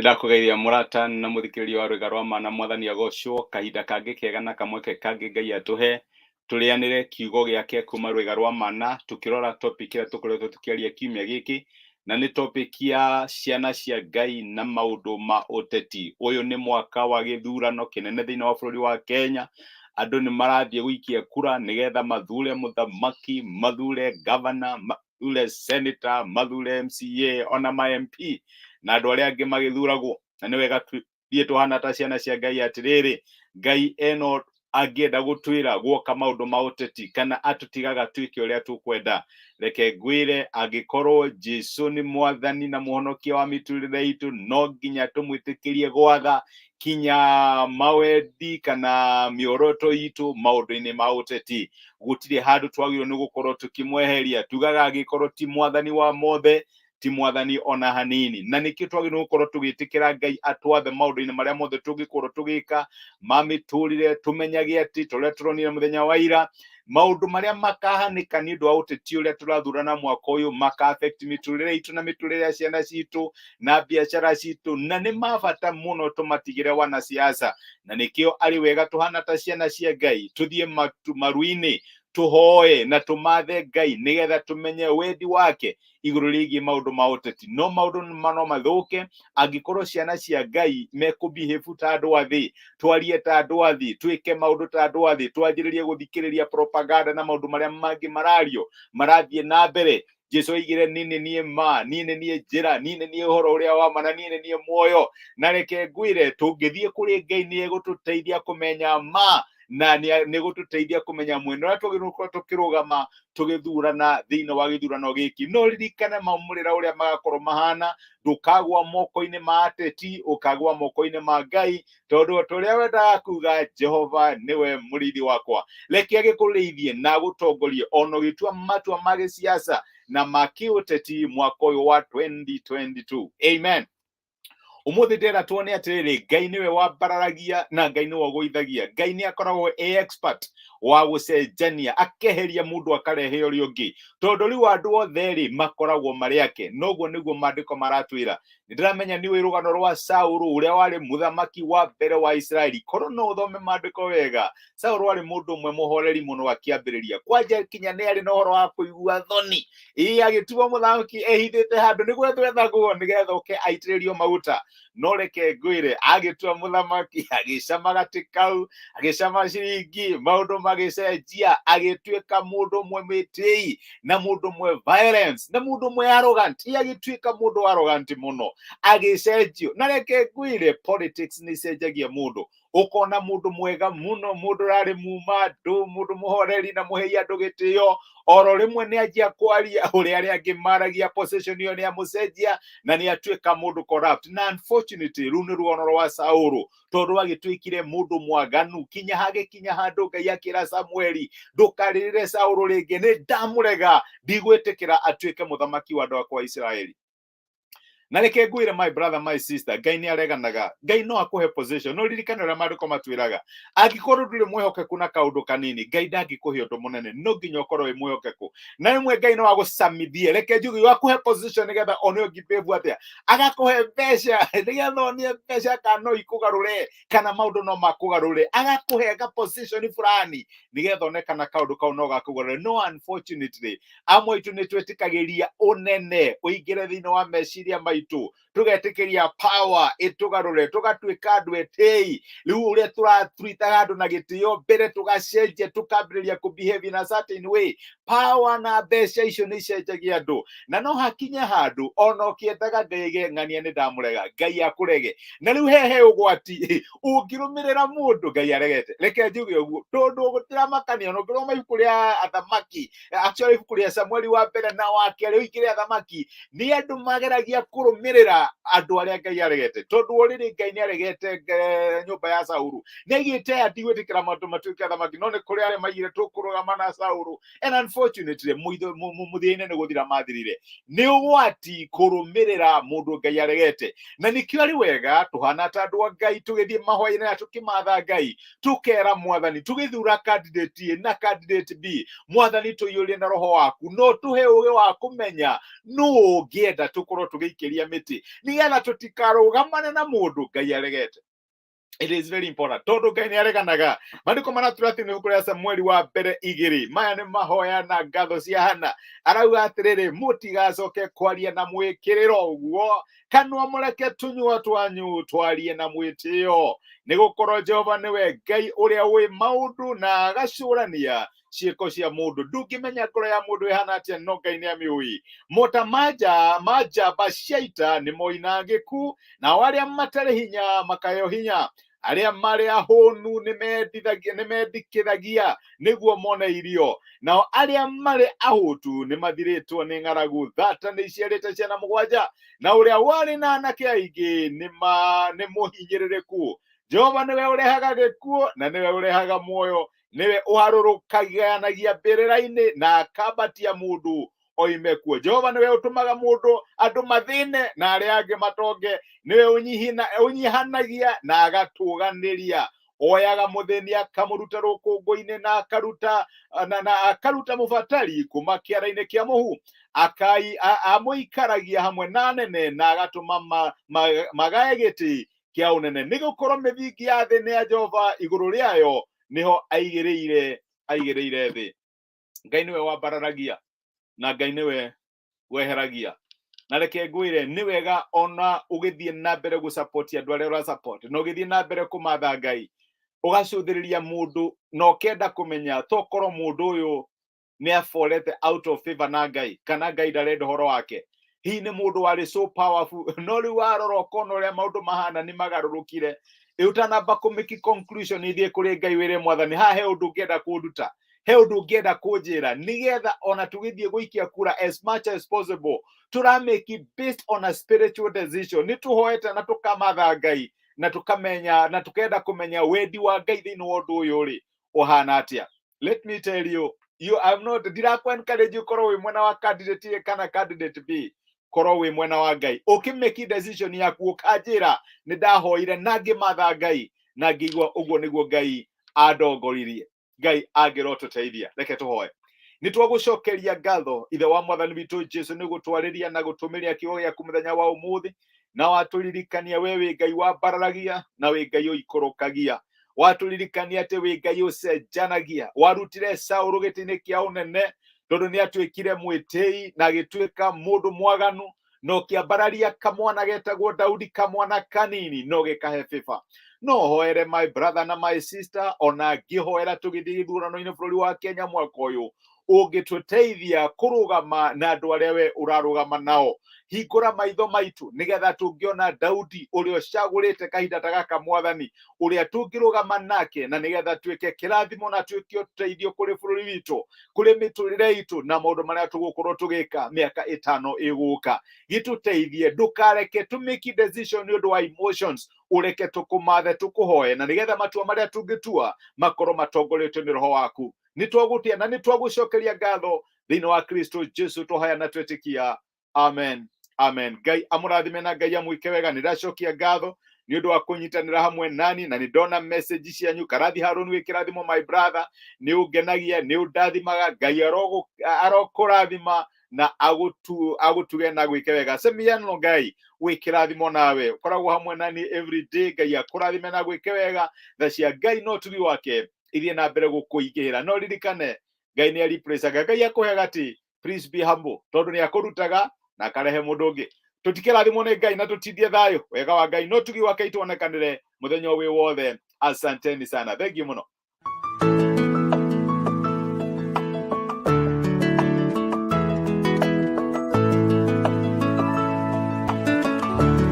Nĩndakũgeithia mũrata na mũthikĩrĩria wa rwĩga rwa ma na mwathani agocwo kahinda kangĩ kega na kamweke kangĩ Ngai atũhe tũrĩanĩre kiugo gĩake kuma rwĩga rwa mana tũkĩrora topic ĩrĩa tũkoretwo tũkĩaria kiumia gĩkĩ na nĩ topic ya ciana cia Ngai na maũndũ ma ũteti. Ũyũ nĩ mwaka wa gĩthurano kĩnene thĩinĩ wa bũrũri wa Kenya. Andũ nĩ marathiĩ gũikia kura nĩgetha mathure mũthamaki, mathure gavana, mathure senator, mathure MCA ona ma MP na andũ arĩa angĩ magĩthuragwo. Na nĩ wega tũthiĩ tũhana ta ciana cia Ngai atĩrĩrĩ, Ngai eno angĩenda gũtwĩra guoka maũndũ ma ũteti kana atũtigaga twĩke ũrĩa tũkwenda. Reke ngwĩre, angĩkorwo Jesu nĩ mwathani na mũhonokia wa mĩtũrĩre itũ, no nginya tũmwĩtĩkĩrie gwatha kinya mawendi kana mĩoroto itũ maũndũ-inĩ ma ũteti. Gũtirĩ handũ twagĩrĩirwo nĩ gũkorwo tũkĩmweheria. Tugaga angĩkorwo ti mwathani wa mothe, ti mwathani ona hanini. Na nĩkĩo twagĩrĩirwo nĩ gũkorwo tũgĩtĩkĩra Ngai atwathe maũndũ-inĩ marĩa mothe tũngĩkorwo tũgĩka ma mĩtũrĩre, tũmenyage atĩ ta ũrĩa tũronire mũthenya wa ira, maũndũ marĩa makahanĩka nĩ ũndũ wa ũteti ũrĩa tũrathurana mwaka ũyũ maka affect mĩtũrĩre itũ na mĩtũrĩre ya ciana citũ na biacara citũ, na nĩ ma bata mũno tũmatigĩre wanasiasa. Na nĩkĩo arĩ wega tũhana ta ciana cia Ngai tũthiĩ maru-inĩ tũhoe na tũmathe Ngai nĩgetha tũmenye wendi wake igũrũ rĩgiĩ maũndũ ma ũteti. No maũndũ no mathũke angĩkorwo ciana cia Ngai mekũbehave ta andũ a thĩ, twarie ta andũ a thĩ, twĩke maũndũ ta andũ a thĩ, twanjĩrĩrie gũthikĩrĩria propaganda na maũndũ marĩa mangĩ marario marathiĩ na mbere. Jesu oigire niĩ nĩ niĩ ma, niĩ nĩ niĩ njĩra, niĩ nĩ niĩ ũhoro ũrĩa wa ma, na niĩ nĩ niĩ muoyo. Na reke ngwĩre, tũngĩthiĩ kũrĩ Ngai nĩ egũtũteithia kũmenya ma, na nĩ gũtũteithia kũmenya mwena ũrĩa twagĩrĩirwo gũkorwo tũkĩrũgama tũgĩthurana thĩinĩ wa gĩthurano gĩkĩ. No ririkane maumĩrĩra ũrĩa magakorwo mahana, ndũkagwa moko-inĩ ma ateti, ũkagwa moko-inĩ ma Ngai, tondũ o ta ũrĩa wendaga kuga Jehova nĩwe mũrĩithi wakwa. Reke agĩkũrĩithie na agũtongorie ona ũgĩtua matua ma gĩsiasa na ma kĩũteti mwaka ũyũ wa 2022. Amen. Ũmũthĩ ndĩrenda tuone atĩrĩrĩ, Ngai nĩwe wambararagia na Ngai nĩwe ũgũithagia. Ngai nĩ akoragwo e expert wa gũcenjania, akeheria mũndũ akarehe ũrĩa ũngĩ, tondũ rĩu andũ othe rĩ makoragwo marĩ ake. Noguo nĩguo maandĩko maratwĩra. Nĩndĩramenya nĩ ũĩ rũgano rwa Saũlũ ũrĩa warĩ mũthamaki wa mbere wa Isiraeli. Korwo no ũthome maandĩko wega, Saũlũ arĩ mũndũ ũmwe mũhoreri mũno akĩambĩrĩria. Kwanja kinya nĩ arĩ na ũhoro wa kũigua thoni. Ĩĩ, agĩtuo mũthamaki ehithĩte handũ nĩguo ethwethagwo nĩgetha oke aitĩrĩrio maguta. No reke ngwĩre, agĩtua mũthamaki agĩcama gatĩ kau, agĩcama ciringi, maũndũ magĩcenjia, agĩtuĩka mũndũ ũmwe mwĩtĩi na mũndũ ũmwe violence na mũndũ ũmwe arrogant. Ĩĩ, agĩtuĩka mũndũ arrogant mũno, agĩcenjio. Na reke ngwĩre, politics nĩ icenjagia mũndũ. Ũkona mũndũ mwega mũno, mũndũ ũrarĩ muma andũ, mũndũ mũhoreri na mũhei andũ gĩtĩo, oro rĩmwe nĩ anjia kwaria ũrĩa arĩa angĩ maragia, position ĩyo nĩ amũcenjia na nĩ atuĩka mũndũ corrupt. Na unfortunately rũu nĩ ruono rwa Saũlũ, tondũ agĩtuĩkire mũndũ mwaganu kinya hagĩkinya handũ Ngai akĩra Samueli, ndũkarĩrĩre Saũlũ rĩngĩ, nĩ ndamũrega, ndigwĩtĩkĩra atuĩke mũthamaki wa andũ akwa Isiraeli. Na reke ngwĩre, my brother, my sister, Ngai nĩ areganaga. Ngai no akũhe position, no ririkane ũrĩa maandĩko matwĩraga, angĩkorwo ndũrĩ mwĩhokeku na kaũndũ kanini, Ngai ndangĩkũhe ũndũ mũnene. No nginya ũkorwo wĩ mwĩhokeku. Na rĩmwe Ngai no agũcamithie, reke njuge, akũhe position nĩgetha one ũngĩbĩbu atĩa, agakũhe mbeca nĩgetha onie mbeca kana no ikũgarũre, kana maũndũ no makũgarũre, agakũhe ga position fulani nĩgetha one kana kaũndũ kau no gakũgarũre. No unfortunately amwe aitũ nĩ twĩtĩkagĩria ũnene ũingĩre thĩinĩ wa meciria maitũ, tũgetĩkĩria power ĩtũgarũre, tũgatuĩka andũ etĩi. Rĩu ũrĩa tũratwitaga andũ na gĩtĩo mbere, tũgacenjia, tũkambĩrĩria kũ behave in a certain way. Power na mbeca icio nĩ icenjagia andũ, na no hakinye handũ ona ũkĩendaga Ngai aige ng'ania nĩ ndamũrega, Ngai akũrege. Na rĩu hehe ũgwati ũngĩrũmĩrĩra mũndũ Ngai aregete. Reke njuge ũguo tondũ gũtiramakania, ona ũngĩrora ibuku rĩa athamaki, actually ibuku rĩa Samueli wa mbere na wa kerĩ, ũingĩre athamaki, nĩ andũ mageragia kũrũmĩrĩra andũ arĩa Ngai aregete, tondũ already Ngai nĩ aregete nyũmba ya Saulu, nĩ aigĩte aya ndigwĩtĩkĩra maũndũ matuĩke athamaki, no nĩ kũrĩ arĩa maigire tũkũrũgama na Saulu, and unfortunately mũthia-inĩ nĩ gũthira mathirire. Nĩ ũgwati kũrũmĩrĩra mũndũ Ngai aregete, na nĩkĩo arĩ wega tũhana ta andũ a Ngai tũgĩthiĩ mahoya-inĩ na tũkĩmatha Ngai, tũkera mwathani tũgĩthura candidate A na candidate B, mwathani tũiyũrie na roho waku, no tũhe ũgĩ wa kũmenya nũ ũngĩenda tũkorwo tũgĩikĩria Tũkĩrũgamĩria mĩtĩ nĩgetha tũtikarũgamane na mũndũ Ngai aregete. It is very important tondũ Ngai nĩ areganaga. Maandĩko maratwĩra atĩ nĩ ibuku rĩa Samueli wa mbere 2, maya nĩ mahoya na ngatho cia Hana. Arauga atĩrĩrĩ, mũtigacoke kwaria na mwĩkĩrĩro ũguo, kanua mũreke tũnyua twanyu twarie na mwĩtĩo, nĩ gũkorwo Jehova nĩwe Ngai ũrĩa ũĩ maũndũ na agacũrania ciĩko cia mũndũ. Ndũngĩmenya ngoro ya mũndũ ĩhana atĩa, no Ngai nĩ amĩũĩ. Mota ma njamba cia ita nĩ moinangĩku, nao arĩa matarĩ hinya makaheo hinya. Arĩa marĩ ahũnu nĩmendikithagia nĩguo mone irio, nao arĩa marĩ ahũtu nĩmathirĩtwo nĩ ng'aragu. Thata nĩ iciarĩte ciana 7, na ũrĩa warĩ na anake aingĩ nĩ mũhinyĩrĩrĩku. Jehova nĩwe ũrehaga gĩkuũ na nĩwe ũrehaga muoyo, nĩwe ũharũrũkanagia mbĩrĩra-inĩ na akambatia mũndũ oime kuo. Jehova nĩwe ũtũmaga mũndũ andũ mathĩne na arĩa angĩ matonge, nĩwe ũnyihanagia na agatũganĩria. Oyaga mũthĩni akamũruta rũkũngũ-inĩ na akaruta mũbatari kuma kĩara-inĩ kĩa mũhu. Amũikaragia hamwe na anene na agatũma magae gĩtĩ kĩa ũnene. Nĩ gũkorwo mĩthingi ya thĩ nĩ ya Jehova, igũrũ rĩayo nĩho aigĩrĩire thĩ. Ngai nĩwe wambararagia na Ngai nĩwe weheragia. Na reke ngwĩre, nĩ wega ona ũgĩthiĩ na mbere gũ-support andũ arĩa ũra-support, na ũgĩthiĩ na mbere kũmatha Ngai, ũgacũthĩrĩria mũndũ na ũkenda kũmenya tokorwo mũndũ ũyũ nĩ aforete out of favor na Ngai, kana Ngai ndarenda ũhoro wake. Hihi nĩ mũndũ warĩ so powerful, no rĩu warora ũkona ũrĩa maũndũ mahana nĩ magarũrũkire. Ĩ ũtanamba kũ-make conclusion, ithiĩ kũrĩ Ngai wĩre Mwathani, haha he ũndũ ũngĩenda kũnduta, he ũndũ ũngĩenda kũnjĩra, nĩgetha ona tũgĩthiĩ gũikia kura as much as possible tũramake based on a spiritual decision. Nĩ tũhoete na tũkamatha Ngai na tũkamenya na tũkenda kũmenya wendi wa Ngai thĩinĩ wa ũndũ ũyũ rĩ ũhana atĩa. Let me tell you, you I'm not ndirakũ encourage ũkorwo wĩ mwena wa candidate A kana candidate B. Korwo wĩ mwena wa Ngai, ũkĩmake decision yaku ũkanjĩra nĩ ndahoire na ngĩmatha Ngai na ngĩigua ũguo nĩguo Ngai andongoririe. Ngai angĩrotũteithia. Reke tũhoe. Nĩ twagũcokeria ngatho, Ithe wa Mwathani witũ Jesu, nĩ gũtwarĩria na gũtũmĩria kiugo gĩaku mũthenya wa ũmũthĩ, na watũririkania we wĩ Ngai wambararagia na wĩ Ngai ũikũrũkagia. Watũririkania atĩ wĩ Ngai ũcenjanagia. Warutire Saũlũ gĩtĩ-inĩ kĩa ũnene tondũ nĩ atuĩkire mwĩtĩi na agĩtuĩka mũndũ mwaganu, na ũkĩambararia kamwana getagwo Daudi, kamwana kanini no gĩkahe favor. No hoere my brother na my sister, ona ngĩhoera tũgĩthiĩ gĩthurano-inĩ bũrũri wa Kenya mwaka ũyũ, ũngĩtũteithia kũrũgama na andũ arĩa we ũrarũgama nao. Hingũra maitho maitũ nĩgetha tũngĩona Daudi ũrĩa ũcagũrĩte kahinda ta gaka, Mwathani, ũrĩa tũngĩrũgama nake, na nĩgetha tuĩke kĩrathimo na tuĩke ũteithio kũrĩ bũrũri witũ, kũrĩ mĩtũrĩre itũ na maũndũ marĩa tũgũkorwo tũgĩka mĩaka 5 ĩgũka. Gĩtũteithie, ndũkareke tũ make decision nĩ ũndũ wa emotions, ũreke tũkũmathe tũkũhoe, na nĩgetha matua marĩa tũngĩtua makorwo matongoretio nĩ roho waku. Nĩ twagũtĩa na nĩ twagũcokeria ngatho thĩinĩ wa Kristo Jesu tũhoya na twetĩkia, amen, amen. Ngai amũrathime na Ngai amwĩke wega. Nĩ ndacokia ngatho nĩ ũndũ wa kũnyitanĩra hamwe nani, na nĩ ndona message cianyu. Karathi Harũni, wĩ kĩrathimo my brother, nĩ ũngenagia, nĩ ũndathimaga. Ngai arokũrathima na agũtuge na gwĩke wega. Semiano, Ngai wĩ kĩrathimo nawe, ũkoragwo hamwe nani every day. Ngai akũrathime na gwĩke wega. Tha cia Ngai no ũtugi wake ithiĩ na mbere gũkũingĩhĩra. No ririkane Ngai nĩ aripresaga, Ngai akũheaga atĩ please be humble, tondũ nĩ akũrutaga na akarehe mũndũ ũngĩ. Tũtikĩrathimwo nĩ Ngai na tũtindie thayũ. Wega wa Ngai no tugi wake ituonekanĩre mũthenya wĩ wothe. Asanteni sana, thank you mũno.